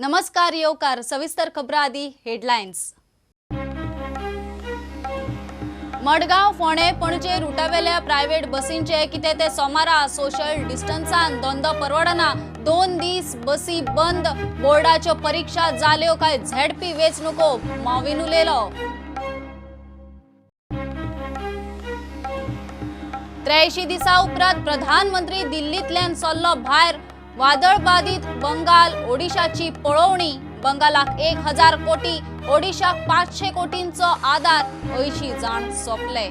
नमस्कार येवकार. सविस्तर खबरां आदी हेडलायन्स. मडगांव फोंडें पणजे रुटावेल्या प्रायव्हेट बसींचे कितें ते सोमारा सोशल डिस्टन्सान धंदो परवडना. 2 दीस बसी बंद. बोर्डाच्यो परीक्षा जाल्यो काय झेडपी वेंचणुको माविन उलयलो. 83 दिसा उपरांत प्रधानमंत्री दिल्लींतल्यान सरलो भायर. वादळ बाधित बंगाल ओडिशाची पळोवणी. बंगालाक 1000 कोटी, ओडिशाक 500 कोटींचो आदार. 80 जाण सोंपले.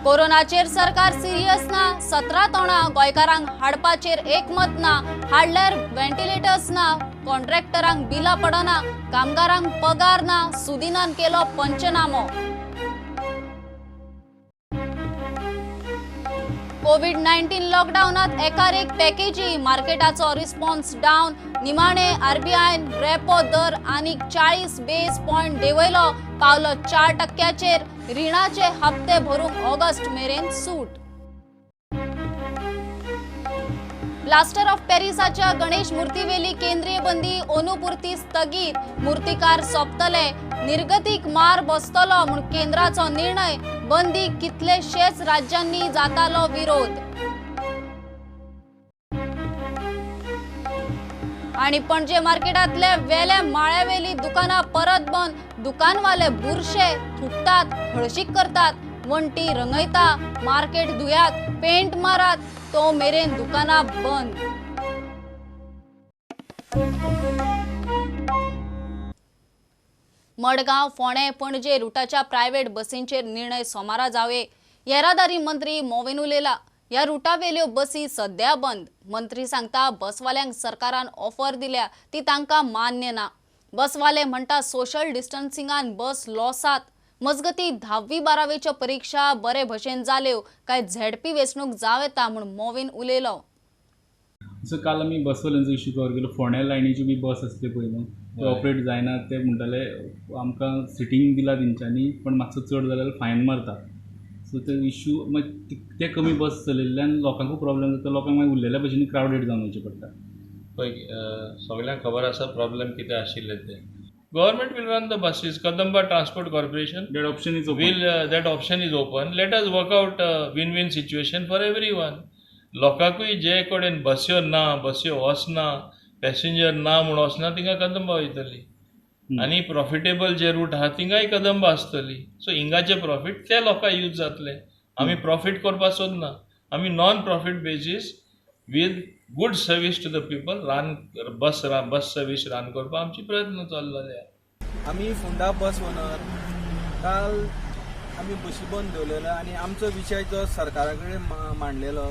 कोरोनाचेर सरकार सिरियस ना. 17 तोंडां गोंयकारांक हाडपाचेर एकमत ना. हाडल्यार व्हेंटिलेटर्स ना. कॉन्ट्रॅक्टरांक बिलां पडना. कामगारांक पगार ना. सुदिनान केलो पंचनामो. कोविड-19 लॉकडावनात एकार एक पॅकेजी. मार्केटाचो रिस्पॉन्स डावन. निमाणे आरबीआयन रेपो दर आनीक 40 बेस पॉयंट देंवयलो. पावलो 4%चेर. रिणाचे हप्ते भरूंक ऑगस्ट मेरेन सूट. प्लास्टर ऑफ पॅरिसाच्या गणेश मूर्तीवेली केंद्रीय बंदी ओनूपुरती स्थगीत. मूर्तिकार सोंपतले. निर्गतीक मार बसतलो म्हूण केंद्राचो निर्णय. बंदी कितलेशेच राज्यांनी जातालो विरोध. आणि पणजे मार्केटातल्या वेल्या माळ्यावेली दुकानां परत बंद. दुकानवाले बुरशे थुकतात, हळशीक करतात. वण्टी रंगयता. मार्केट धुयात, पेंट मारात, तो मेरेन दुकानां बंद. मडगांव फोंडें पणजे रुटाच्या प्रायव्हेट बसींचेर निर्णय सोमारा जावये. येरादारी मंत्री मोविन उलयला. ह्या रुटावेल्यो बसी सध्या बंद. मंत्री सांगता बसवाल्यांक सरकारान ऑफर दिल्या ती तांकां मान्य ना. बसवाले म्हणटा सोशल डिस्टन्सिंगान बस लॉसात. मजगती 10वी 12वेच्यो परिक्षा बरे भशेन जाल्यो काय झेडपी वेंचणूक जावं येता म्हूण मोविन उलयलो. सो काल आमी बसवाल्यांचो इशू कवर केलो. फोंड्या लायनीच्यो बी बस आसल्यो पळय न्हू, ते ऑपरेट जायना. ते म्हणटाले आमकां सिटींग दिला तेंच्यांनी, पण मातसो चड जाल्यार फायन मारता. सो ते इशू मागीर ते कमी बस चलयल्ल्यान लोकांकूय प्रॉब्लम जाता. लोकांक मागीर उरलेल्या भशेन क्रावडेड जावन वयचें पडटा. पळय, सगल्यांक खबर आसा प्रॉब्लम कितें आशिल्ले ते. Government will run the buses. Kadamba Transport Corporation that option is open. Will that option is open. Let us work out win win situation for everyone. लोकांकूय जे कडेन बस्यो ना, बस्यो वचना, पॅसेंजर ना म्हूण वचना, थिंगा कदंबा वयतली आनी प्रॉफिटेबल जे रूट आहा थिंगाय कदंबा आसतली. सो हिंगाचे प्रॉफीट ते लोकांक यूज जातले. आमी प्रॉफीट करपाक सोदना. आमी non profit basis with good service to the people run bus service run करपाक आमची प्रयत्न चल्लेले आहा. आमी फोंडा बस ओनर काल आमी बशी बंद दवरलेलो आनी आमचो विशय जो सरकारा कडेन मांडलेलो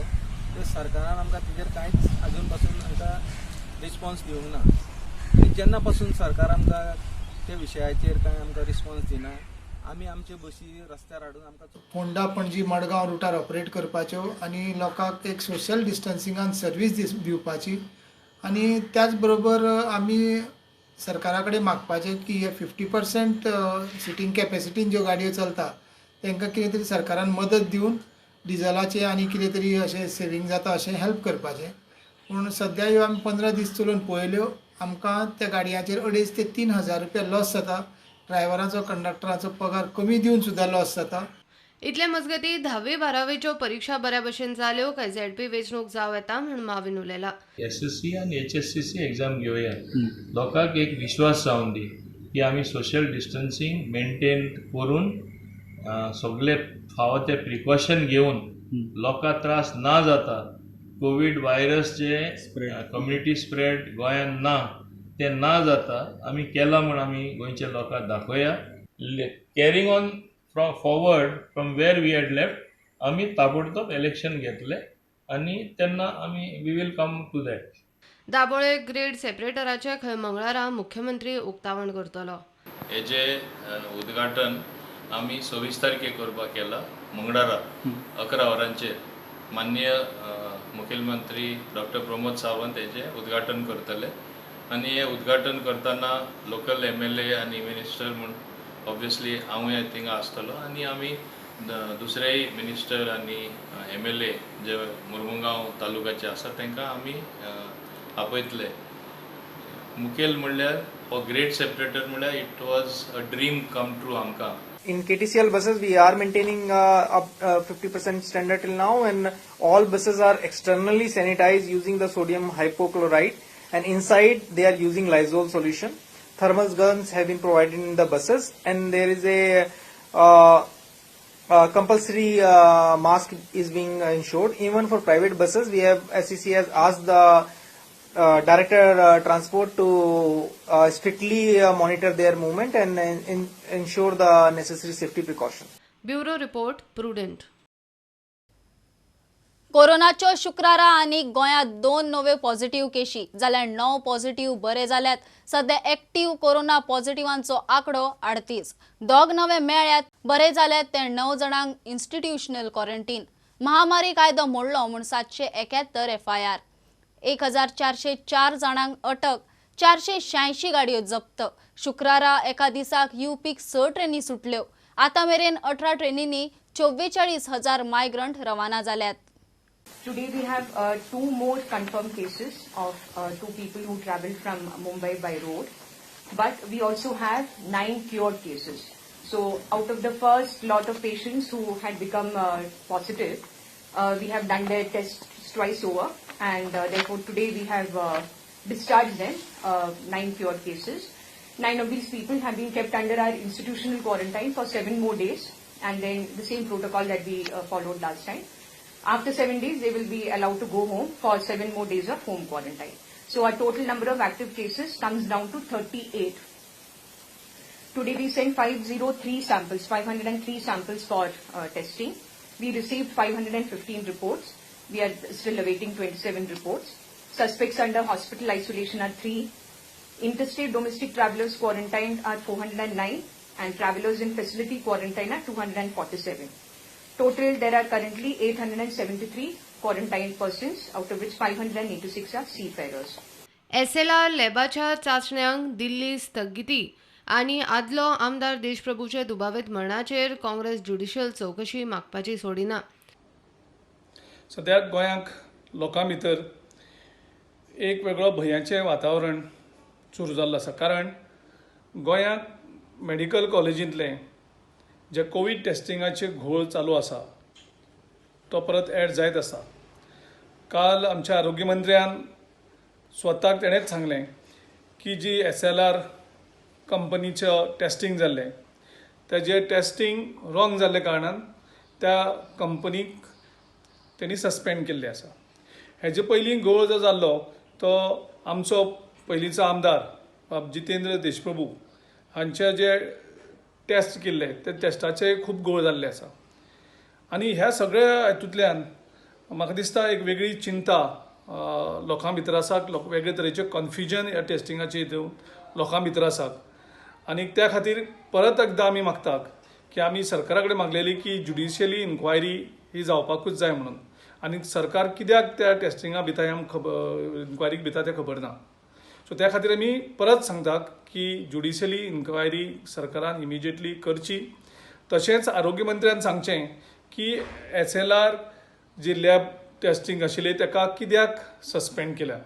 ते सरकारान आमकां तेजेर कांयच अजून पासून आमकां रिस्पॉन्स दिवंक ना. आनी जेन्ना पासून सरकार आमकां त्या विशयाचेर कांय आमकां रिस्पॉन्स दिना, आमी आमच्यो बशी रस्त्यार हाडून आमकां फोंडा पणजी मडगांव रुटार ऑपरेट करपाच्यो आनी लोकांक एक सोशल डिस्टन्सिंगान सर्वीस दिवपाची. आनी त्याच बरोबर आमी सरकारा कडेन मागपाचें की हे 50% सिटींग कॅपेसिटीन ज्यो गाडयो चलता तांकां कितें तरी सरकारान मदत दिवन डिजलाचें आनी कितें तरी अशें सेवींग जाता अशें हेल्प करपाचें. पूण सद्या ह्यो आमी 15 दीस चलोवन पळयल्यो, आमकां त्या गाडयांचेर 2500 ते 3000 रुपया लॉस जाता. ड्रायव्हराचो कंडक्टराचो पगार कमी दिवन सुद्दां लॉस जाता. इतले मजगती 10वी 12वेच्यो परीक्षा बऱ्या भशेन जाल्यो काय झेडपी वेंचणूक जावं येता म्हूण माविन उलयला. एस एस सी आनी H S S C exam घेवया. लोकांक एक विश्वास जावन दी की आमी सोशल डिस्टन्सींग मेंटेन करून, सगळे फावो ते प्रिकॉशन घेवन लोकांक त्रास ना जाता, कोवीड व्हायरस जे कम्युनिटी स्प्रेड गोंयांत ना ते ना जाता, आमी केलां म्हूण आमी गोंयच्या लोकांक दाखोवया. Carrying on from forward from where we had left, आमी ताबडतोब इलेक्शन घेतले आनी तेन्ना आमी we will come to that. Dabolim grade सेपरेटराचे खंय मंगळारा मुख्यमंत्री उक्तावण करतलो. हेजे उद्घाटन आमी 26 तारखेक करपाक केला. मंगळारा 11 वरांचेर माननीय मुखेलमंत्री डॉक्टर प्रमोद सावंत हेजें उद्घाटन करतले आनी हें उद्घाटन करतना लोकल एमएलए आनी मिनिस्टर म्हूण ऑब्वियसली हांवूय थिंगा आसतलो आनी आमी दुसरेय मिनिस्टर आनी एमएलए जे मुरमुगांव तालुक्याचे आसा तांकां आमी आपयतले. मुखेल म्हणल्यार हो ग्रेड सेपरेटर म्हणल्यार it was a dream come true आमकां. In KTCL buses, we are maintaining up 50% standard till now, and all buses are externally sanitized using the sodium hypochlorite, and inside they are using Lysol solution. Thermal guns have been provided in the buses, and there is a compulsory mask is being ensured. Even for private buses, we have SEC has asked the director transport to strictly monitor their movement and ensure the necessary safety precaution. Bureau report, Prudent. कोरोनाच्यो शुक्रारा आनी गोंयांत 2 नव्यो positive केशी जाल्यार 9 positive बरे जाल्यात. सध्या active corona पॉझिटिव्हांचो आंकडो 38. 2 नवे मेळ्ळ्यात. बरे जाल्यात ते 9 जाणांक इन्स्टिट्युशनल क्वॉरंटीन. महामारी कायदो मोडलो म्हूण 771 एफआयआर. 1404 जाणांक अटक. 486 गाडयो जप्त. शुक्रारा एका दिसाक युपीक 6 ट्रेनी सुटल्यो. आतां मेरेन 18 ट्रेनींनी 44,000 मायग्रंट रवाना जाल्यात. Today we have two more confirmed cases of two people who traveled from Mumbai by road, but we also have 9 cured cases. So out of the first lot of patients who had become positive, we have done their tests twice over, and therefore today we have discharged them, 9 cured cases. 9 of these people have been kept under our institutional quarantine for 7 more days, and then the same protocol that we followed last time. After 7 days, they will be allowed to go home for 7 more days of home quarantine. So our total number of active cases comes down to 38. Today we sent 503 samples, 503 samples for testing. We received 515 reports. We are still awaiting 27 reports. Suspects under hospital isolation are 3. Interstate domestic travelers quarantined are 409 and travelers in facility quarantine are 247. Total, there are currently 873 quarantined persons, out of which 586 are seafarers. SLR लॅबाच्या चाचण्यांक दिल्ली स्थगिती आनी आदलो आमदार देशप्रभूचे दुबावीत मरणाचेर Congress judicial चवकशी मागपाची सोडिना. सद्याक गोंयांक लोकां भितर एक वेगळो भंयाचें वातावरण सुरू जाल्लो आसा, कारण गोंयांत मेडिकल कॉलेजींतलें जे कोवीड टेस्टिंगाचे घोळ चालू आसा तो परत एड जायत आसा. काल आमच्या आरोग्य मंत्र्यान स्वताक तेणेच सांगलें की जी SLR कंपनीचें टेस्टींग जाल्लें तेजें टेस्टींग रॉंग जाल्ल्या कारणान त्या कंपनीक तेणी सस्पेंड केल्लें आसा. हेजे पयलीं घोळ जो जाल्लो तो आमचो पयलींचो आमदार बाब जितेंद्र देशप्रभू हांचे जे टेस्ट केल्ले ते टेस्टाचे खूब घोळ जाल्ले आसा. आनी ह्या सगळ्या हातूंतल्यान म्हाका दिसता एक वेगळी चिंता लोकां भितर आसा, वेगळे तरेचें कन्फ्युजन ह्या टेस्टिंगाचे हितून लोकां भितर आसा. आनी त्या खातीर परत एकदां आमी मागतात की आमी सरकारा कडेन मागलेली की ज्युडिशियली इन्क्वायरी ही जावपाकूच जाय म्हणून, आनी सरकार कित्याक त्या टेस्टिंगा भिता हें आमकां खबर, इन्क्वायरीक भिता तें खबर ना. सो त्या खातीर आमी परत सांगतात की ज्युडिशियली इन्क्वायरी सरकारान इमिजिएटली करची. तशेंच आरोग्य मंत्र्यान सांगचें की SLR जी लॅब टेस्टिंग आशिल्ली ताका कित्याक सस्पेंड केल्या,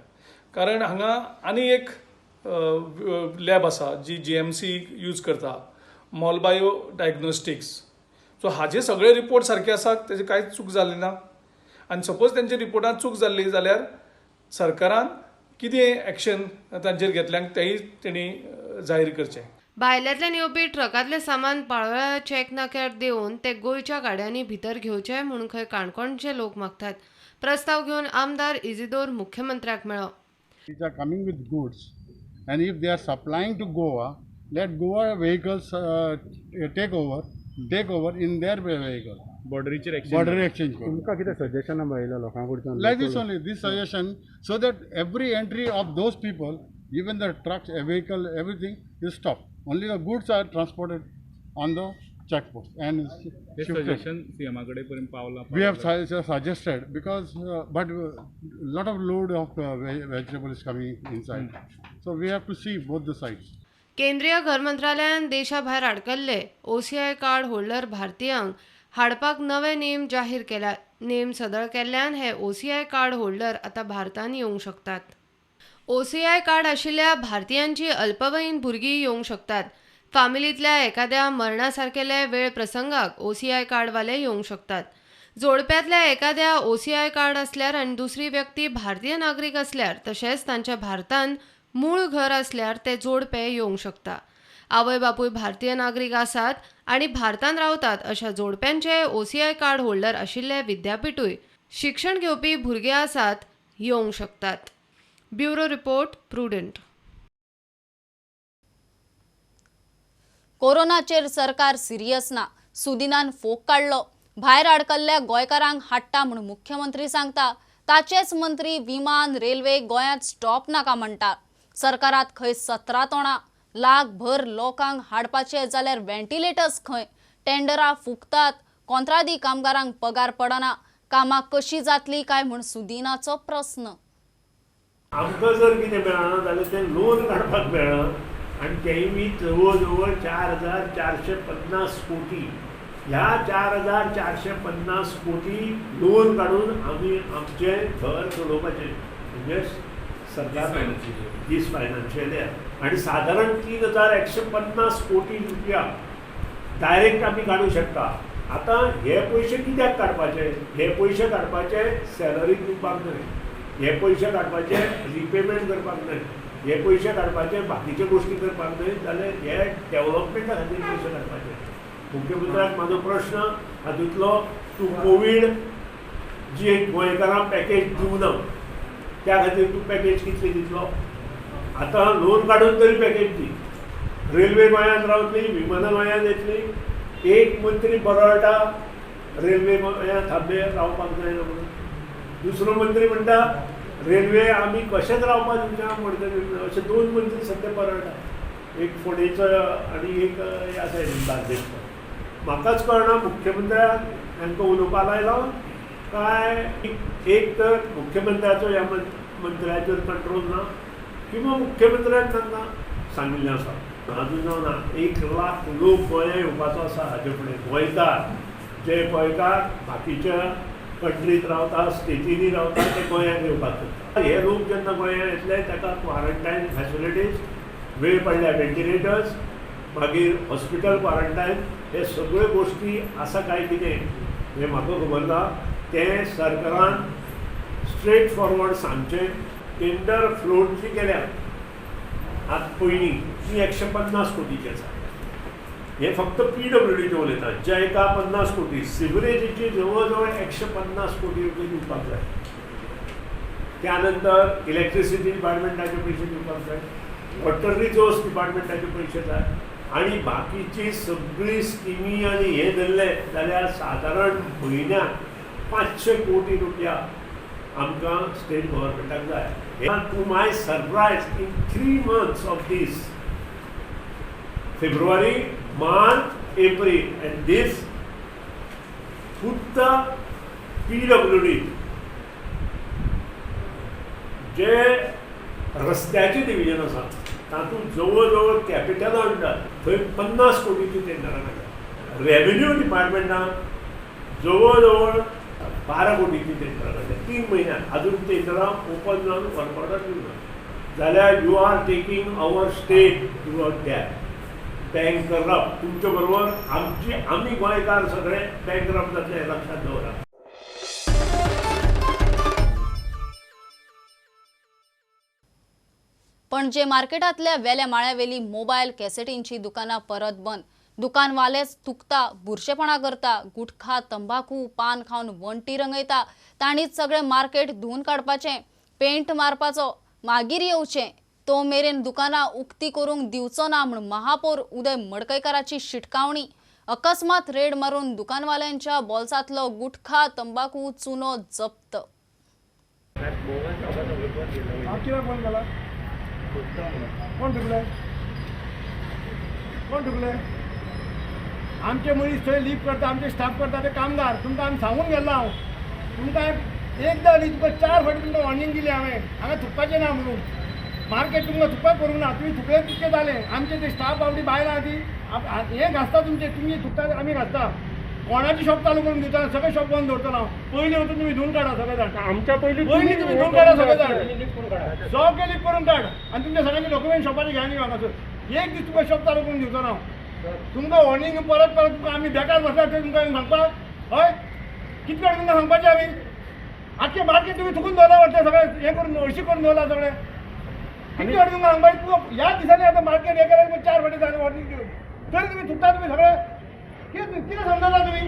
कारण हांगा आनी एक लॅब आसा जी GMC use करता, मॉलबायो डायग्नोस्टिक्स. सो हाजे सगळे रिपोर्ट सारके आसात, तेजे कांयच चूक जाली ना. आनी सपोज तेंच्या रिपोर्टान चूक जाल्ली जाल्यार सरकारान कितें एक्शन तांचेर घेतल्यान तेंय तेणी जाहीर करचें. भायल्यांतल्यान येवपी ट्रकांतलें सामान पाळोळ्या चेक नाक्यार देंवोवन ते गोंयच्या गाड्यांनी भितर घेवचे म्हूण खंय काणकोणचे लोक मागतात. प्रस्ताव घेवन आमदार इजिदोर मुख्यमंत्र्याक मेळ्ळो. Which are coming with goods, and if they are supplying to Goa, let Goa vehicles take over in their vehicle. बॉर्डरीचेर Border exchange. तुमकां कितें सजेशनां मेळिल्ल्या लोकां कडच्यान? Like this only, this suggestion, so that every entry of those people, even the trucks, a vehicle, everything is stopped. Only the goods are transported on the checkpost and shifted. Suggestion सीएमा कडेन पर्यंत पावलां. We have suggested because but lot of load of vegetable is coming inside, so we have to see both the sides. केंद्रीय घर मंत्रालयान देशा भायर आडकल्ले OCI card holder भारतीयांक हाडपाक नवे नेम जाहीर केल्यात. नेम सदळ केल्ल्यान हे ओसीआय कार्ड होल्डर आतां भारतांत येवंक शकतात. ओसीआय कार्ड आशिल्ल्या भारतीयांची अल्पवयीन भुरगीं येवंक शकतात. फामिलींतल्या एखाद्या मरणा सारकेले वेळ प्रसंगाक ओसीआय कार्डवाले येवंक शकतात. जोडप्यांतल्या एखाद्या ओसीआय कार्ड आसल्यार आनी दुसरी व्यक्ती भारतीय नागरीक आसल्यार तशेंच तांच्या भारतांत मूळ घर आसल्यार ते जोडपे येवंक शकता. आवय बापूय भारतीय नागरीक आसात आनी भारतांत रावतात अशा जोडप्यांचे ओसीआय कार्ड होल्डर आशिल्ले विद्यापिठूय शिक्षण घेवपी भुरगे आसात येवंक शकतात. Bureau report, Prudent. कोरोनाचेर सरकार सिरियस ना, सुदिनान फोग काडलो. भायर आडकल्ल्या गोंयकारांक हाडटा म्हूण मुख्यमंत्री सांगता, ताचेच मंत्री विमान रेल्वे गोंयांत स्टॉप नाका म्हणटा. सरकारात खंय 17 तोंडां, लाखभर लोकांक हाडपाचे जाल्यार व्हेंटिलेटर्स खंय, टेंडरां फुकतात, कोंत्रादी कामगारांक पगार पडना, कामां कशी जातली काय म्हूण सुदिनाचो प्रस्न. आमकां जर कितें मेळना जाल्यार तें लोन काडपाक मेळना आनी तेंय बी जवळ जवळ 4450 कोटी, ह्या 4450 कोटी लोन काडून आमी आमचें घर चलोवपाचें, म्हणजे सरकार दीस फायनान्शियल इयर. आनी सादारण 3150 कोटी रुपया डायरेक्ट आमी काडूं शकता. आतां हे पयशे कित्याक काडपाचे? हे पयशे काडपाचे सॅलरी दिवपाक न्हय, हे पयशे काडपाचे रिपेमेंट करपाक न्हय, हे पयशे काडपाचे बाकीच्यो गोश्टी करपाक न्हय, जाल्यार हे डेवलपमेंटा खातीर पयशे काडपाचे. मुख्यमंत्र्याक म्हाजो प्रश्न हातूंतलो, तूं कोवीड जी एक गोंयकारांक पॅकेज दिवना त्या खातीर तूं पॅकेज कितली दितलो? आतां लोन काडून तरी पॅकेज दी. रेल्वे गोंयांत रावतली, विमानां गोंयांत येतली. एक मंत्री बरळटा रेल्वे गोंयांत थांबे रावपाक जायना म्हणून, दुसरो मंत्री म्हणटा रेल्वे आमी कशेंच रावपाक दिवचे म्हणटा. अशे दोन मंत्री सद्या बरळटा, एक फोंडेचो आनी एक ह्या सायडीन बार्देसचो. म्हाकाच कळना मुख्यमंत्र्याक तांकां उलोवपाक लायलो काय एक तर मुख्यमंत्र्याचो ह्या मंत्र्याचेर कंट्रोल ना किंवा मुख्यमंत्र्यान तांकां सांगिल्लें आसा. अजून जावना 1 लाख लोक गोंया येवपाचो आसा हाजे फुडें. गोंयकार जे गोंयकार बाकीच्या कंट्रीत रावता, स्टेटींनी रावता, ते गोंयांत येवपाक सोदता. हे लोक जेन्ना गोंयांत येतले ताका क्वॉरंटायन फॅसिलिटीज, वेळ पडल्यार व्हेंटिलेटर्स, मागीर हॉस्पिटल क्वॉरंटायन, हे सगळ्यो गोश्टी आसा काय कितें हें म्हाका खबर ना. तें सरकारान स्ट्रेट फॉरवर्ड सांगचें. टेंडर फ्लोट जी केल्या आतां पयलीं ती 150 कोटीची आसा. हे फक्त पीडब्ल्यूडीचे उलयता, जायका 50 कोटी, सिवरेजीची जवळ जवळ 150 कोटी रुपये दिवपाक जाय. त्यानंतर इलेक्ट्रिसिटी डिपार्टमेंटाचे पयशे दिवपाक जाय, वॉटर रिसोर्स डिपार्टमेंटाचे पयशे जाय, आनी बाकीची सगळी स्किमी आनी हे धरले जाल्यार सादारण म्हयन्याक 500 कोटी रुपया आमकां स्टेट गव्हर्मेंटाक जाय. To my surprise in 3 months of this February, March, April and this फक्त पीडब्ल्यूडी जे रस्त्याचें डिविजन आसा तातूंत जवळ जवळ कॅपिटल अंडर थंय 50 कोटीची टेंडरां काडल्या. रेवेन्यू डिपार्टमेंटान जवळ जवळ 12 कोटीची टेंडरां काडल्या 3 म्हयन्यात. अजून टेंडरां ओपन जावन वर्क ऑर्डर दिवना जाल्यार you are taking our state toward that bankrupt. तुमचे बरोबर आमची आमी गोंयकार सगळे बँकरप्ट जातले हें लक्षांत दवरा. पणजे मार्केटांतल्या वेल्या माळ्यावेली मोबायल कॅसेटींची दुकानां परत बंद. दुकानवालेच थुकता, बुरशेपणा करता, गुटखा, तंबाखू, पान खावन वण्टी रंगयता. तांणीच सगळें मार्केट धुवन काडपाचें, पेंट मारपाचो, मागीर येवचें. तो मेरेन दुकानां उक्ती करूंक दिवचो ना म्हूण महापौर उदय मडकयकाराची शिटकावणी. अकस्मात रेड मारून दुकानवाल्यांच्या बोल्सांतलो गुटखा, तंबाखू, चुनो जप्त. कोण ठुकले? आमचे मनीस थंय लीप करता, आमचे स्टाफ करता, ते कामदार. तुमकां आमी सांगून गेल्लो हांव, तुमकां एकदां न्ही तुमकां 4 फावटी तुमकां वॉर्निंग दिली हांवें, हांगा थुकपाचें ना म्हणून. मार्केट तुमकां थुकपाक करूंक ना, तुमी थुकले तितकें जालें. आमचे ते स्टाफ बावडी बायलां ती हें घासता तुमचे, तुमी थुकता आमी घासता. कोणाची शॉप चालू करून दिवचो ना, सगळे शॉप बंद दवरतलो हांव. पयलीं वचून तुमी धुवन काडा सगळे जाण. आमच्या पयलीं पयलीं तुमी धुवन काडा सगळे जाण, सगळे लीक करून काड आनी तुमच्या सगळ्यांचे डॉक्युमेंट शॉपाचे घेवन यो हांगासर. एक दीस तुका शॉप चालू करून दिवचो ना हांव. तुमकां वॉर्निंग परत परत तुमकां आमी बेकार बसला ते तुमकां सांगपाक. हय, कितले तुमकां सांगपाचें आमी? आख्खें मार्केट तुमी थुकून दवरला वाटतें, सगळें हें करून हळशी करून दवरला सगळें. कितले फावटी तुमकां सांगपाचें? तुका ह्या दिसांनी आतां मार्केट हें केल्यार 4 फावटी जालें वॉर्निंग दिवन, तरी तुमी थुकता तुमी सगळे. कितें कितें समजता तुमी?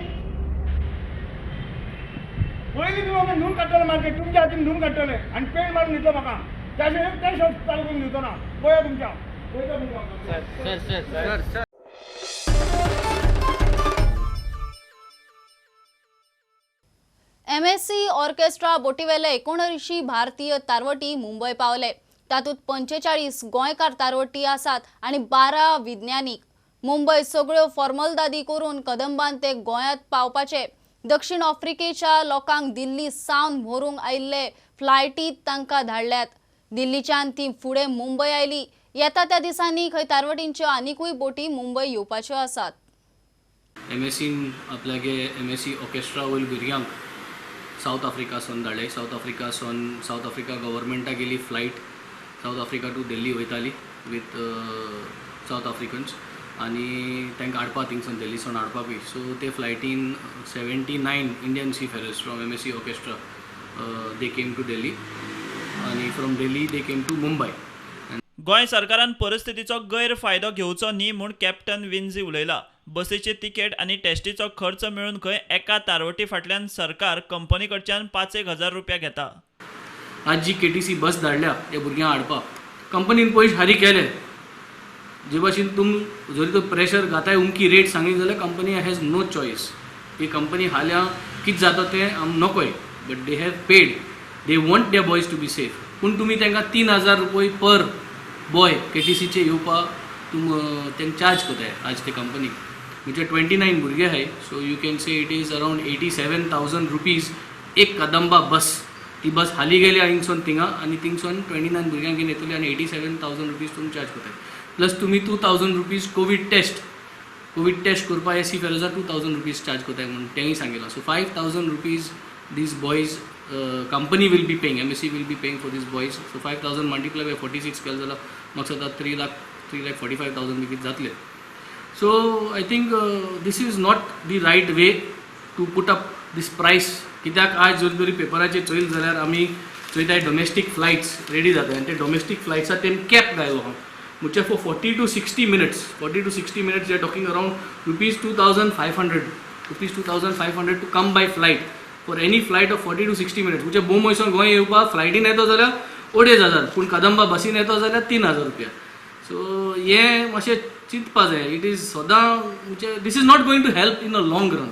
पयलीं तुमी आमी धुवन काडटले मार्केट, तुमच्या हातीन धुवन काडटले आनी पेंट मारून दितलो म्हाका. त्या शिवाय तें शॉप चालू करून दिवचो ना. पळया तुमच्या पळयता तुमकां. Sir sir sir sir. MSC orchestra बोटीवेले 79 भारतीय तारवटी मुंबय पावले. तातूंत 45 गोंयकार तारवटी आसात आनी 12 विज्ञानीक. मुंबय सगळ्यो फॉर्मलदादी करून कदंबान ते गोंयांत पावपाचे. दक्षिण आफ्रिकेच्या लोकांक दिल्ली सावन व्हरूंक आयिल्ले फ्लायटींत तांकां धाडल्यात. दिल्लीच्यान ती फुडें मुंबय आयली. येता त्या दिसांनी खंय तारवटींच्यो आनिकूय बोटी मुंबय येवपाच्यो आसात. एमएससीन आपल्यागे एमएससी ऑर्केस्ट्रा वयल भुरग्यांक सावथ आफ्रिका सोन धाडले. सावथ आफ्रिका सोन सावथ आफ्रिका गव्हर्मेंटा गेली flight South Africa to Delhi वयताली विथ सावथ आफ्रिकन्स आनी तांकां हाडपा थिंगसून दिल्लीसून हाडपाकूय. सो ते फ्लायटीन 79 Indian seafarers from MSC orchestra they came to Delhi आनी from Delhi they came to Mumbai. Goa सरकारान परिस्थितीचो गैरफायदो घेवचो न्ही म्हूण कॅप्टन विन्झी उलयला. बसीची तिकेट आनी टेस्टीचो खर्च मेळून खंय एका तारवटी फाटल्यान सरकार कंपनी कडच्यान 5-1 हजार रुपया घेता. आज जी केटीसी बस धाडल्या त्या भुरग्यांक हाडपाक कंपनीन पयशे फारीक केले. जे भाशेन तुम जरी तो प्रेशर घाताय उमकी रेट सांगी जाल्यार कंपनी हॅज नो चॉयस. ही कंपनी हाल्यां कितें जाता तें आम नकोय, but they have paid, they want their boys to be safe. पूण तुमी तांकां 3,000 रुपये पर बॉय केटीसीचे येवपाक तुम तांकां चार्ज करताय आज ते कंपनीक. म्हणजे 29 भुरगे आहाय, so you can say it is around 87,000 rupees एक कदंबा बस. ती बस हाली गेली हिंगसून थिंगा आनी थिंगसून 29 भुरग्यांक घेवन येतली आनी 87,000 रुपीज तुमी चार्ज करताय. प्लस तुमी 2,000 रुपीज कोवीड टेस्ट करपाक हे सी फेरोजार 2,000 रुपीज चार्ज करताय म्हूण तेंय सांगिलां. So 5,000 rupees these boys company will be paying, MSC will be paying for these boys. So 5,000 multiply by 46 केलें जाल्यार म्हाका दिसता 3,45,000 बी जातले. So I think this is not the right way to put up this price. कित्याक आज जर तरी पेपराचेर चोयल जाल्यार आमी चोयताय डोमेस्टीक फ्लायट्स रेडी जाता आनी ते डोमेस्टीक फ्लायट्सां तेम कॅप घायलो आहा. म्हणजे for 40 to 60 minutes, 40 to 60 minutes they are talking around rupees 2,500, rupees 2,500 to come by flight for any flight of 40 to 60 minutes. म्हणजे बोंबयसून गोंय येवपाक फ्लायटीन येतो जाल्यार 2,500, पूण कदंबा बसीन येतो जाल्यार 3,000 रुपया. सो हें मातशें चिंतपा जाय. It is सदां म्हणजे this is not going to help in a long run.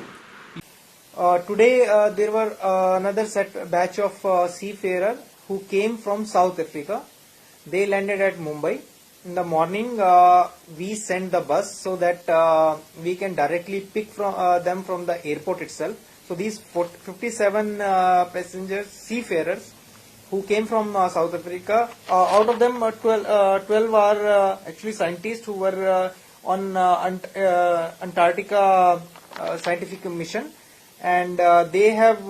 Today there were another batch of seafarer who came from South Africa. They landed at Mumbai. In the morning we sent the bus so that we can directly pick from them from the airport itself. So these 57 passengers, seafarers who came from South Africa, out of them 12 are actually scientists who were on Antarctica scientific mission, and they have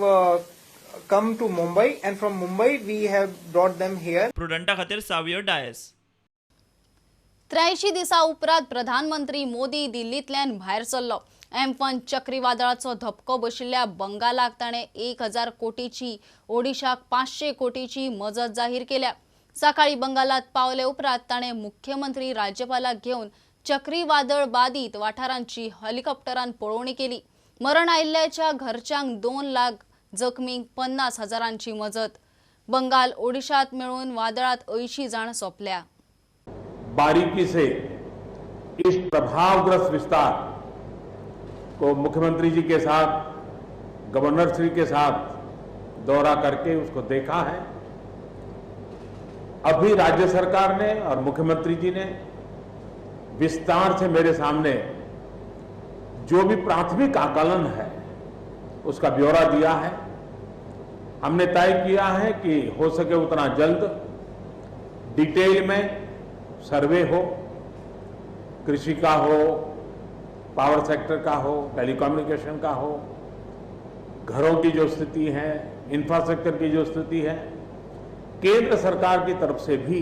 come to Mumbai, and from Mumbai we have brought them here. प्रुडंटा खातीर सावियो डायस. 83 दिसा उपरांत प्रधानमंत्री मोदी दिल्लींतल्यान भायर सरलो. Amphan चक्रीवादळाचो धपको बशिल्ल्या बंगालाक ताणें 1,000 कोटीची, ओडिशाक 500 कोटीची मजत जाहीर केल्या. सकाळी बंगालात पावले उपरांत ताणें मुख्यमंत्री राज्यपालाक घेवन चक्रीवादळ बाधित वाठारांची हेलिकॉप्टरान पळोवणी केली. मरण आयिल्ल्याच्या घरच्यांक 2 लाख, जखमींक 50 हजारांची मजत. बंगाल ओडिशात मेळून वादळात 80 जाण सोंपल्या. बारीकी से इस प्रभावग्रस्त विस्तार को मुख्यमंत्री जी के साथ, गवर्नर श्री के साथ दौरा करके उसको देखा है। अभी राज्य सरकार ने और मुख्यमंत्री जी ने विस्तार से मेरे सामने जो भी प्राथमिक आकलन है उसका ब्यौरा दिया है। हमने तय किया है कि हो सके उतना जल्द डिटेल में सर्वे हो, कृषि का हो, पावर सेक्टर का हो, टेलीकम्युनिकेशन का हो, घरों की जो स्थिति है, इंफ्रास्ट्रक्चर की जो स्थिति है, केंद्र सरकार की तरफ से भी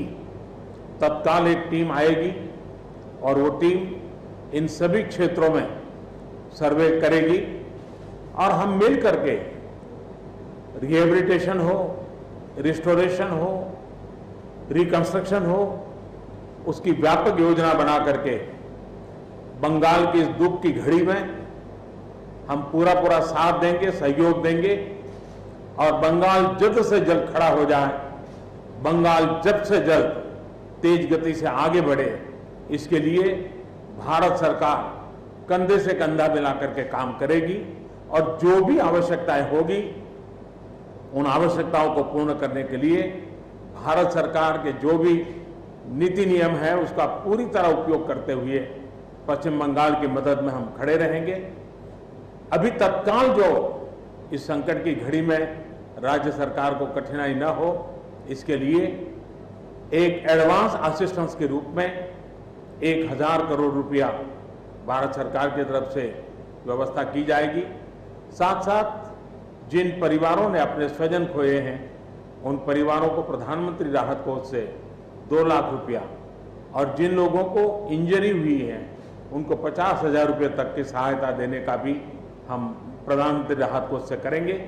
तत्काल एक टीम आएगी और वो टीम इन सभी क्षेत्रों में सर्वे करेगी और हम मिल करके रिहेबिलिटेशन हो, रिस्टोरेशन हो, रिकंस्ट्रक्शन हो, उसकी व्यापक योजना बना करके बंगाल की इस दुख की घड़ी में हम पूरा पूरा साथ देंगे, सहयोग देंगे और बंगाल जल्द से जल्द खड़ा हो जाए, बंगाल जल्द से जल्द तेज गति से आगे बढ़े, इसके लिए भारत सरकार कंधे से कंधा मिला करके काम करेगी और जो भी आवश्यकताएं होगी उन आवश्यकताओं को पूर्ण करने के लिए भारत सरकार के जो भी नीति नियम है उसका पूरी तरह उपयोग करते हुए पश्चिम बंगाल की मदद में हम खड़े रहेंगे। अभी तत्काल जो इस संकट की घड़ी में राज्य सरकार को कठिनाई न हो, इसके लिए एक एडवांस असिस्टेंस के रूप में 1000 करोड़ रुपया भारत सरकार की तरफ से व्यवस्था की जाएगी। साथ साथ जिन परिवारों ने अपने स्वजन खोए हैं उन परिवारों को प्रधानमंत्री राहत कोष से 2 लाख रुपया और जिन लोगों को इंजरी हुई है उनको 50,000 रुपये तक की सहायता देने का भी हम प्रधानमंत्री राहत कोष से करेंगे।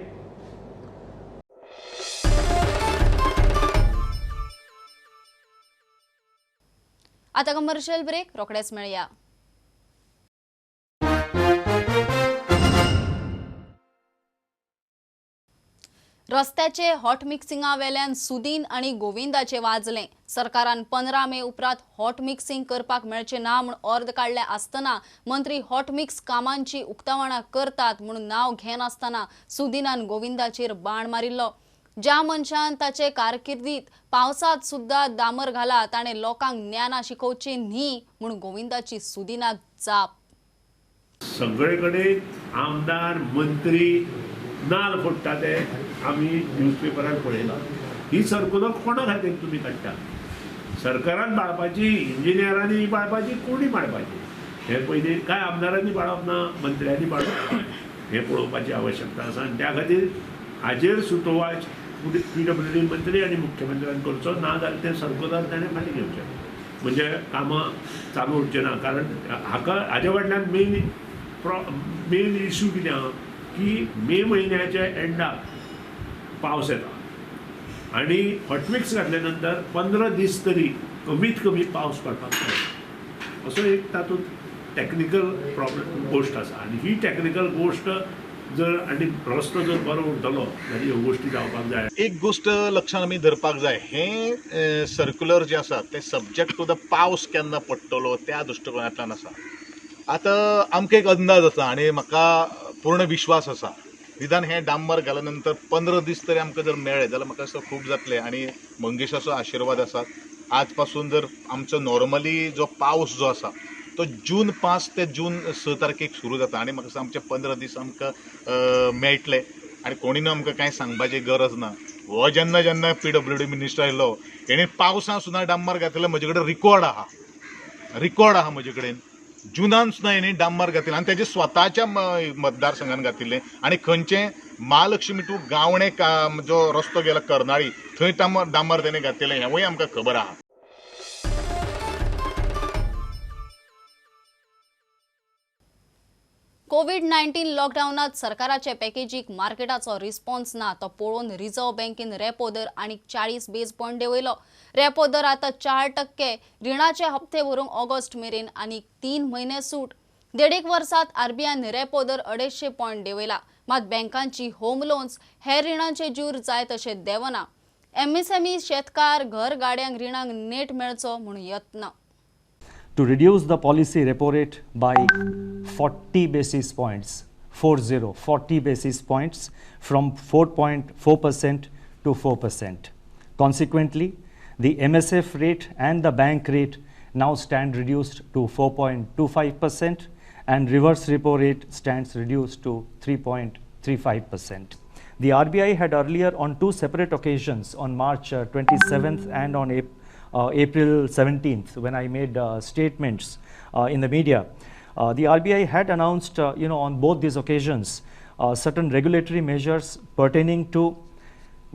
आता कमर्शियल ब्रेक, रोखडेच मेळया। रस्त्याचे हॉट मिक्सिंगा वेल्यान सुदीन आनी गोविंदाचे वाजलें। सरकारान 15 मे उपरांत हॉट मिक्सिंग करपाक मेळचें ना म्हूण ऑर्द काडल्या आसतना मंत्री हॉट मिक्स कामांची उक्तावणां करतात म्हूण नांव घेनासतना सुदीनान गोविंदाचेर बाण मारिल्लो। ज्या मनशान ताचे कारकिर्दीत पावसांत सुद्दां दामर घाला ताणें लोकांक ज्ञानां शिकोवची न्ही म्हूण गोविंदाची सुदीनाक जाप। सगळे कडेन आमदार मंत्री नाल फोडटा ते आमी न्यूजपेपरार पळयलां। ही सर्कुलर कोणा खातीर तुमी काडटा? सरकारान बाळपाची, इंजिनियरांनी बाळपाची, कोणी बाळपाची? हे पयलीं कांय आमदारांनी बाळप ना, मंत्र्यांनी बाळप ना, हें पळोवपाची आवश्यकता आसा आनी त्या खातीर हाजेर सुतोवाच पीडब्ल्यूडी मंत्री आनी मुख्यमंत्र्यान करचो, ना जाल्यार तें सर्कुलर ताणें फाटीं घेवचें, म्हणजे कामां चालू उरचें ना। कारण हाका हाजे फाटल्यान मेन इशू कितें आहा की मे म्हयन्याच्या एंडाक पावस येता आनी हॉटमिक्स घातल्या नंतर 15 दीस तरी कमीत कमी पावस पडपाक जाय, असो एक तातूंत टॅक्निकल प्रॉब्लेम गोश्ट आसा आनी ही टॅक्निकल गोश्ट जर आनी रस्तो जर बरो उरतलो जाल्यार ह्यो गोश्टी जावपाक जाय। एक गोश्ट लक्षांत आमी धरपाक जाय, हें सर्क्युलर जें आसा तें सब्जेक्ट टू the पावस केन्ना पडटलो त्या दृश्टिकोनांतल्यान आसा। आतां आमकां एक अंदाज आसा आनी म्हाका पूर्ण विश्वास आसा, निदान हें डांबर घाल्या नंतर 15 दीस तरी आमकां जर मेळ्ळे जाल्यार म्हाका दिसता खूब जातलें आनी मंगेशाचो आशिर्वाद आसा। आज पासून जर आमचो नॉर्मली जो पावस जो आसा तो जून 5 ते जून 6 तारखेक सुरू जाता आनी म्हाका दिसता आमचे 15 दीस आमकां मेळटले आनी कोणी न्हू आमकां कांय सांगपाची गरज ना। हो जेन्ना जेन्ना पीडब्ल्यूडी मिनिस्टर आयलो हेणी पावसां सुद्दां डांबर घातलें, म्हजे कडेन रिकॉर्ड आहा, रिकॉर्ड आहा म्हजे कडेन। जुनान सुद्दां हेणी डांबर घातिल्लें आनी तेजे स्वताच्या मतदारसंघान घातिल्लें आनी खंयचें महालक्ष्मी टू गावणे जो रस्तो गेला कर्नाळी थंय डांबर तेणें घातिल्लें हेंवूय आमकां खबर आहा। कोवीड-19 लॉकडावनात सरकाराचे पॅकेजीक मार्केटाचो रिस्पॉन्स ना तो पळोवन रिझर्व्ह बँकेन रेपो दर आनीक 40 बेस पॉयंट देंवयलो। रेपो दर आतां 4%, रिणाचे हप्ते भरूंक ऑगस्ट मेरेन आनीक 3 म्हयने सूट। 1.5 वर्सात आरबीआयन रेपो दर 250 पॉयंट देंवयला, मात बँकांची होम लोन्स हेर रिणांचे ज्यूर जाय तशें देंवना। एमएसएमई शेतकार घर गाड्यांक रिणांक नेट मेळचो म्हूण यत्न। To reduce the policy repo rate by 40 basis points, 40 basis points from 4.4% to 4%. Consequently, the MSF rate and the bank rate now stand reduced to 4.25% and reverse repo rate stands reduced to 3.35%. The RBI had earlier on 2 separate occasions, on March 27th and on April 17th, when I made statements in the media, The RBI had announced, on both these occasions, certain regulatory measures pertaining to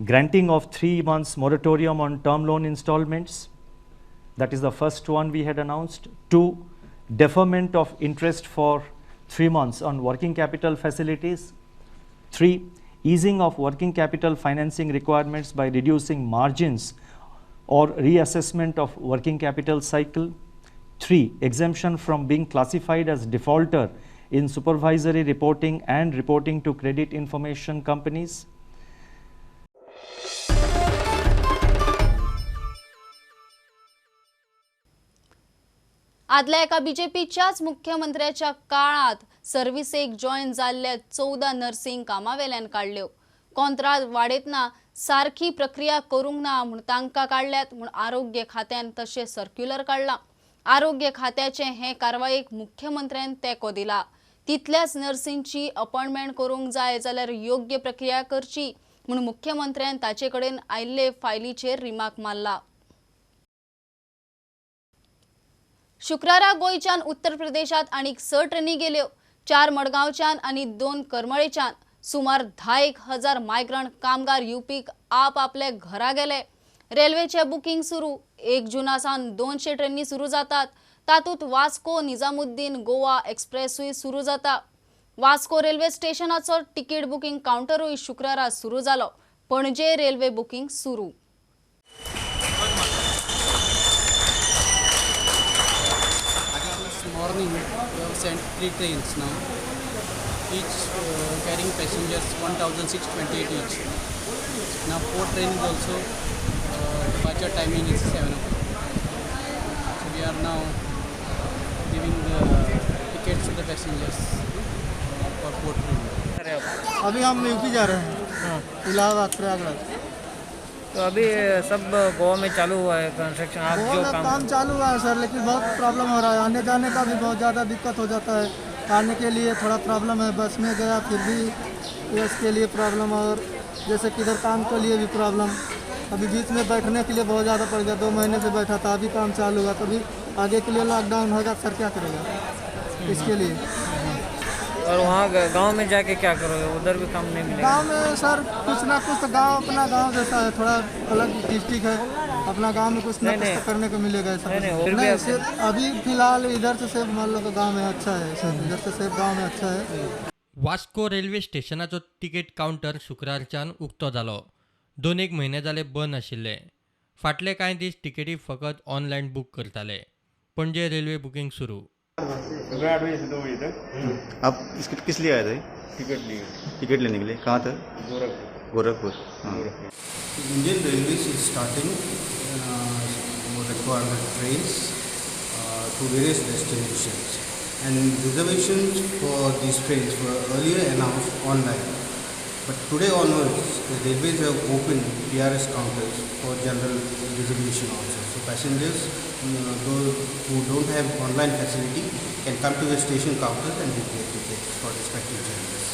granting of 3 months moratorium on term loan installments. That is the first one we had announced. 2, deferment of interest for 3 months on working capital facilities. 3, easing of working capital financing requirements by reducing margins or reassessment of working capital cycle. 3, exemption from being classified as defaulter in supervisory reporting and reporting to credit information companies. आदल्या एका बीजेपीच्याच मुख्यमंत्र्याच्या काळात सर्व्हिसेक join जाल्ल्या 14 nursing कामावेल्यान काडल्यो. कॉन्त्राद वाडयतना सारखी प्रक्रिया करूंक ना म्हूण तांकां काडल्यात म्हूण आरोग्य खात्यान तशें सर्क्युलर काडलां. आरोग्य खात्याचे हे कारवायेक मुख्यमंत्र्यान तेंको दिला. तितल्याच नर्सींची अपॉयंटमेंट करूंक जाय जाल्यार योग्य प्रक्रिया करची म्हूण मुख्यमंत्र्यान ताचे कडेन आयिल्ले फायलीचेर रिमार्क मारला. शुक्रारा गोंयच्यान उत्तर प्रदेशात आनीक 6 ट्रेनी गेल्यो. 4 मडगांवच्यान आनी 2 करमळेच्यान. सुमार 10,000 मायग्रंट कामगार युपीक आपआपले घरा गेले. रेल्वेचे बुकिंग सुरू. 1 जुना सावन 200 ट्रेनी सुरू जातात. तातूंत वास्को निजामुद्दीन गोवा एक्सप्रेसूय सुरू जाता. वास्को रेल्वे स्टेशनाचो तिकीट बुकिंग कावंटरूय शुक्रारा सुरू जालो. पणजे रेल्वे बुकिंग सुरू. Morning we have sent 3 trains now, each carrying passengers 1,628 each. Now 4 trains also, departure timing is 7 o'clock. So we are now giving the tickets to the passengers for 4 trains. अभी हम UP जा रहे हैं, इलाहाबाद प्रयागराज. तो अभी सब गोवा में चालू हुआ है कंस्ट्रक्शन? आप जो काम चालू हुआ है सर, लेकिन बहुत प्रॉब्लम हो रहा है. आने जाने का भी बहुत ज़्यादा दिक्कत हो जाता है. आने के लिए थोड़ा प्रॉब्लम है, बस में गया फिर भी इसके लिए प्रॉब्लम, और जैसे किधर काम के लिए भी प्रॉब्लम. अभी बीच में बैठने के लिए बहुत ज़्यादा पड़ गया. 2 महीने से बैठा था, अभी काम चालू हुआ. तभी आगे के लिए लॉकडाउन होगा सर, क्या करेगा इसके लिए. और वहाँ गांव में जाके क्या करोगे? उधर भी काम नहीं मिलेगा. गांव में सर कुछ ना कुछ, तो गांव अपना गांव जैसा है, थोड़ा अलग डिस्ट्रिक्ट है. अपना गांव में कुछ ना कुछ तो करने को मिलेगा. ऐसा नहीं, सिर्फ अभी फिलहाल इधर से सिर्फ मान लो गाँव में अच्छा है सर, इधर से सिर्फ गाँव में अच्छा है. वास्को रेल्वे स्टेशनाचो तिकेट कावंटर शुक्रारच्यान उक्तो जालो. 2-1 म्हयने जाले बंद आशिल्ले. फाटले कांय दीस तिकेटी फकत ऑनलायन बूक करताले. पणजे रेल्वे बुकींग सुरू. आप इसके किस लिए आए थे? टिकट लिए. टिकट लेने के लिए. कहाँ तक? Gorakhpur. Gorakhpur. Indian Railways is starting requirement trains to various destinations, and reservations for these trains were earlier announced online. But today onwards, the railways have opened PRS counters for general reservation also. So passengers, those who don't have online facility, can come to the station counters and book their tickets for respective journeys.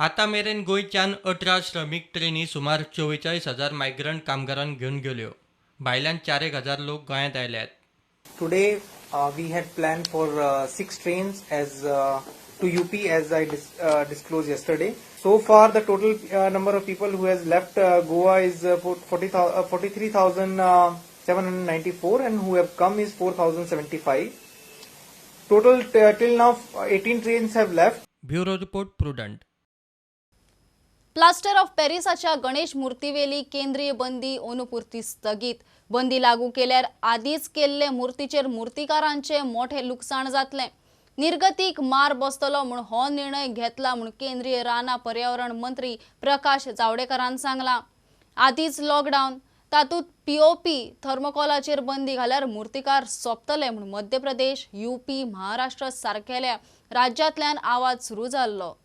आतां मेरेन गोंयच्यान 18 श्रमीक ट्रेनी सुमार 44,000 migrant कामगारांक घेवन गेल्यो. भायल्यान 4,000 लोक गोंयांत आयल्यात. Today we had planned for 6 trains as to UP as I disclosed yesterday. So far the total number of people who has left Goa is 43,794 and who have come is 4,075. Total till now 18 trains have left. Bureau report, Prudent. Plaster of पॅरिसाच्या Ganesh मूर्तीवेली केंद्रीय बंदी अनुपुरती स्थगीत. बंदी लागू केल्यार आदीच केल्ले मूर्तीचेर मूर्तिकारांचे मोठे लुकसाण जातलें. निर्गतीक मार बसतलो म्हूण हो निर्णय घेतला म्हूण केंद्रीय रानां पर्यावरण मंत्री प्रकाश जावडेकरान सांगलां. आदीच लॉकडावन, तातूंत पीओपी थर्मोकोलाचेर बंदी घाल्यार मूर्तिकार सोंपतले म्हूण मध्य प्रदेश, यूपी, महाराष्ट्र सारकेल्या राज्यांतल्यान आवाज सुरू जाल्लो.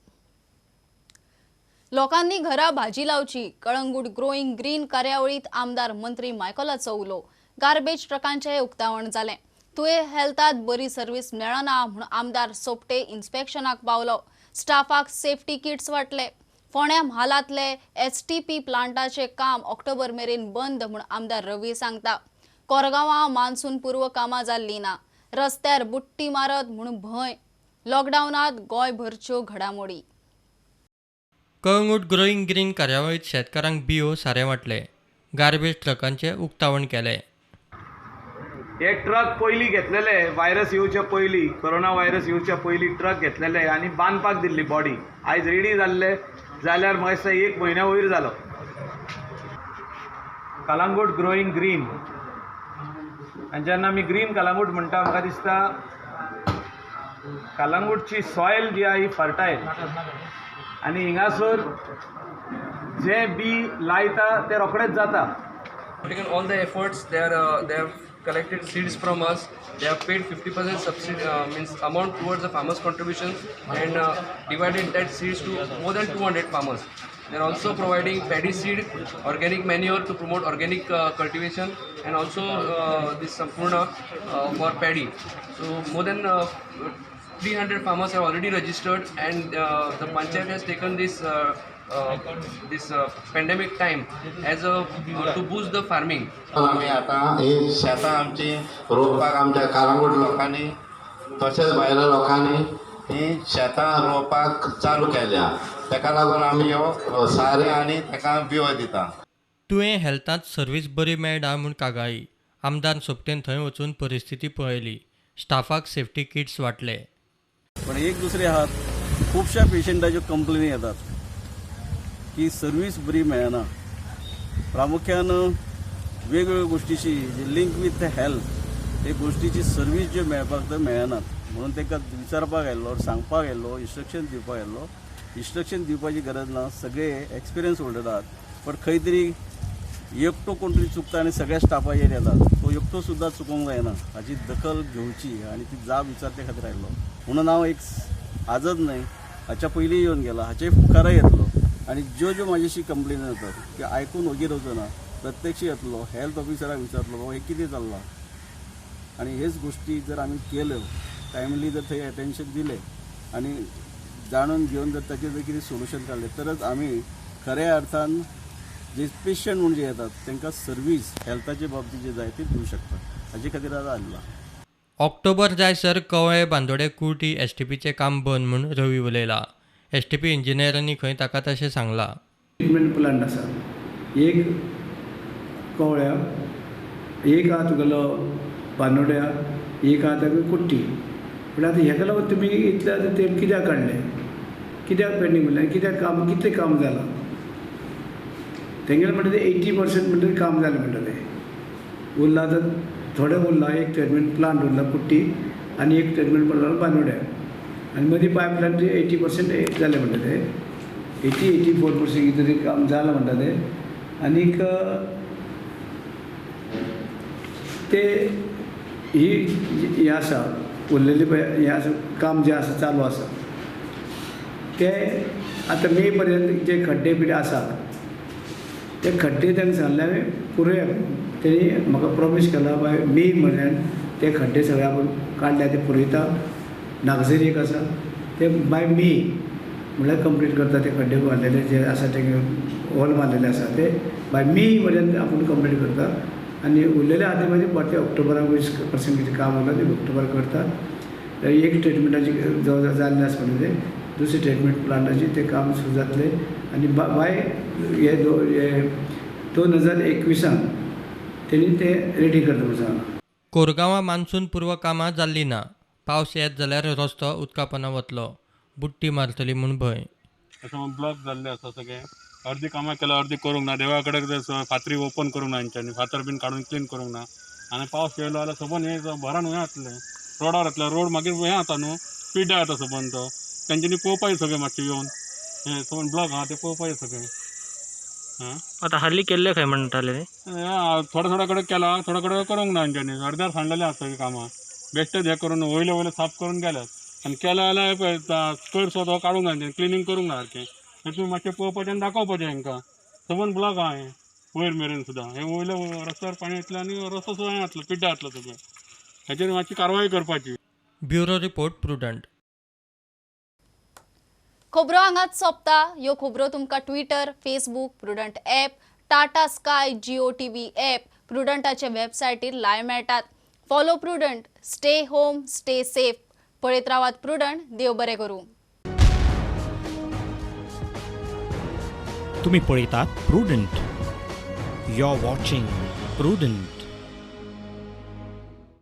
लोकांनी घरा भाजी लावची. कळंगूट ग्रोईंग ग्रीन कार्यावळीत आमदार मंत्री मायकलाचो उलो. गार्बेज ट्रकांचें उक्तावण जालें. तुये हेल्थात बरी सर्वीस मेळना म्हूण आमदार सोपटे इन्स्पेक्शनाक पावलो. स्टाफाक सेफ्टी किट्स वांटले. फोंड्या म्हालांतले एसटीपी प्लांटाचें काम ऑक्टोबर मेरेन बंद म्हूण आमदार रवी सांगता. कोरगांवां मान्सून पूर्व कामां जाल्लीं ना. रस्त्यार बुट्टी मारत म्हूण भंय. लॉकडावनांत गोंयभरच्यो घडामोडी. कळंगूट ग्रोईंग ग्रीन कार्यावळीत शेतकारांक बियो सारें वांटले, गार्बेज ट्रकांचें उक्तावण केलें. हे ट्रक पयलीं घेतलेले, व्हायरस येवच्या पयलीं, कोरोना व्हायरस येवच्या पयलीं ट्रक घेतलेले आनी बांदपाक दिल्ली बॉडी. आयज रेडी जाल्ले जाल्यार म्हाका दिसता एक म्हयन्या वयर जालो. कलांगूट ग्रोईंग ग्रीन, आनी जेन्ना आमी ग्रीन कलांगूट म्हणटा, म्हाका दिसता कलांगूटची सॉयल जी आहा ही फर्टायल आनी हिंगासर जें बी लायता तें रोखडेंच जाता. Taken all the efforts, they have collected seeds from us. They have paid 50% subsidy, means amount towards the farmers' contributions, and divided that seeds to more than 200 farmers. They are also providing paddy seed, organic manure to promote organic cultivation, and also this Sampurna for paddy. So more than 300 farmers have already registered, and the panchayat has taken this pandemic time as a to boost the farming. आमी आतां ही शेतां आमची रोवपाक आमच्या कालांगूट लोकांनी तशेंच भायल्या लोकांनी ही शेतां रोवपाक चालू केल्या. तेका लागून आमी ह्यो सारें आनी तेका बियो दिता. तुयें हेल्थांत सर्वीस बरी मेळना म्हूण कागाळी. आमदार सोपटेन थंय वचून परिस्थिती पळयली. स्टाफाक सेफ्टी किट्स वांटले. पण एक दुसरे आहात, खुबश्या पेशंटाच्यो कंप्लेनी येतात की सर्वीस बरी मेळना. प्रामुख्यान वेगवेगळ्यो गोश्टीची लिंक विथ हेल्थ हे गोश्टीची सर्वीस ज्यो मेळपाक तर मेळनात म्हणून तांकां विचारपाक आयल्लो, सांगपाक आयल्लो, इन्स्ट्रक्शन दिवपाक आयल्लो. इन्स्ट्रक्शन दिवपाची गरज ना, सगळे एक्सपिरियन्स होल्डर आहात. पण खंय तरी एकटो कोण तरी चुकता आनी सगळ्या स्टाफाचेर येता, तो एकटो सुद्दां चुकोंक जायना हाची दखल घेवची आनी ती जाब विचारचे खातीर आयल्लो. म्हणून हांव एक आजच न्हय, हाच्या पयलीं येवन गेला, हाचे मुखारय येतलो आनी ज्यो ज्यो म्हाजेशी कंप्लेन येतात त्यो आयकून ओगी रावचो ना. प्रत्यक्ष येतलो, हेल्थ ऑफिसराक विचारतलो, बाबा हें कितें चल्लां. आनी हेच गोश्टी जर आमी केल्यो, टायमली जर थंय एटेन्शन दिलें आनी जाणून घेवन जर ताचेर जर कितें सोल्युशन काडलें तरच आमी खऱ्या अर्थान जे पेशंट म्हूण जे येतात तांकां सर्वीस हेल्थाचे बाबतींत जे जाय ती दिवं शकता. हाजे खातीर आज आयला. ऑक्टोबर जायसर कवळे बांदोडे कुर्टी एसटीपीचें काम बंद म्हूण रवी उलयला. एसटीपी इंजिनियरांनी खंय ताका तशें सांगलां. ट्रिटमेंट प्लांट आसा एक कवळ्या, एक आहा तुगेलो बांदोड्या, एक आहा ताका कुट्टी. पूण आतां हेका लागून तुमी इतले आतां तें कित्याक काडलें, कित्याक पेंडींग उरलें, कित्याक काम कितलें काम जालां तेंगेलें म्हणटा तें 80% म्हणटा काम जालें म्हणटा तें उरलां आतां थोडें उरलां. एक ट्रिटमेंट प्लांट उरला कुट्टी आनी एक ट्रिटमेंट प्लांट बांदोड्या आनी मदीं पायपलायन 80% जालें म्हणटा तें, 84% कितें तरी काम जालां म्हणटा तें. आनीक ते ही हें आसा उरलेली पळय हें आसा काम जें आसा चालू आसा तें आतां मे पर्यंत जे खड्डे बिड्डे आसा ते खड्डे तांकां सांगलें हांवें पुरोया. तेणी म्हाका प्रोमीस केला बाय मे म्हयन्यान ते खड्डे सगळे आपूण काडल्या ते पुरयता. नागझरी एक आसा ते बाय मे म्हणल्यार कंप्लीट करता ते खड्डे मारलेले जे आसा ते होल मारलेले आसा ते बाय मे पर्यंत आपूण कंप्लीट करता. आनी उरलेले आहा ते मागीर परते ऑक्टोबराक 20% कितें काम उरलां तें ऑक्टोबर करता. एक ट्रिटमेंटाची जवळ जवळ जाल्लें आसा म्हणटा तें, दुसरी ट्रिटमेंट प्लांटाची तें काम सुरू जातलें. आनी बाय हे 2021 तेणी तें रेडी करता म्हणून सांगलां. कोरगांवां मान्सून पूर्व कामां जाल्लीं ना. पावस येत जाल्यार रस्तो उदकापोना वतलो, बुडटी मारतली म्हूण भंय. अशें ब्लॉक जाल्ले आसा सगळें, अर्दी कामां केल्या अर्दी करूंक ना. देवळा कडेन फातरी ओपन करूंक ना हेंच्यांनी, फातर बीन काडून क्लीन करूंक ना. आनी पावस येयलो जाल्यार सबंद हें भरान हें जातलें, रोडार जातलें. रोड मागीर हें जाता न्हू, पिड्ड्यार जाता सबंद तो. तेंच्यांनी पळोवपाचें सगळें मातशें येवन हें सबंद ब्लॉक आहा तें पळोवपाचें सगळें. आतां हाली केल्लें खंय म्हणटाले? थोडे थोडे कडेन केलां, थोडे कडेन करूंक ना हेंच्यांनी. अर्द्यार सांडलेलें आसा सगळीं कामां. बेश्टेच हें करून वयलें वयलें साफ करून गेल्यात आनी केलें जाल्यार पळय कयर सुद्दां काडूंक ना हेंच्यांनी, क्लिनींग करूंक ना सारकें. हें तुमी मातशें पळोवपाचें आनी दाखोवपाचें हेंकां. सबंद ब्लॉक आहा हें वयर मेरेन सुद्दां. हें वयलें रस्त्यार पाणी येतलें आनी रस्तो सुद्दां हें जातलो, पिड्ड्यार जातलो सगळें. हेचेर मातशी कारवाय करपाची. Bureau report, Prudent. खबरो हांगाच सोंपता. ह्यो खबरो तुमकां Twitter, Facebook, Prudent app, Tata Sky, Jio TV app, प्रुडंटाचे वेबसायटीर live मेळटात. Follow Prudent, stay home, stay safe. पळयत रावात प्रुडंट. देव बरें करूं. तुम्ही पळयतात Prudent. You are watching Prudent.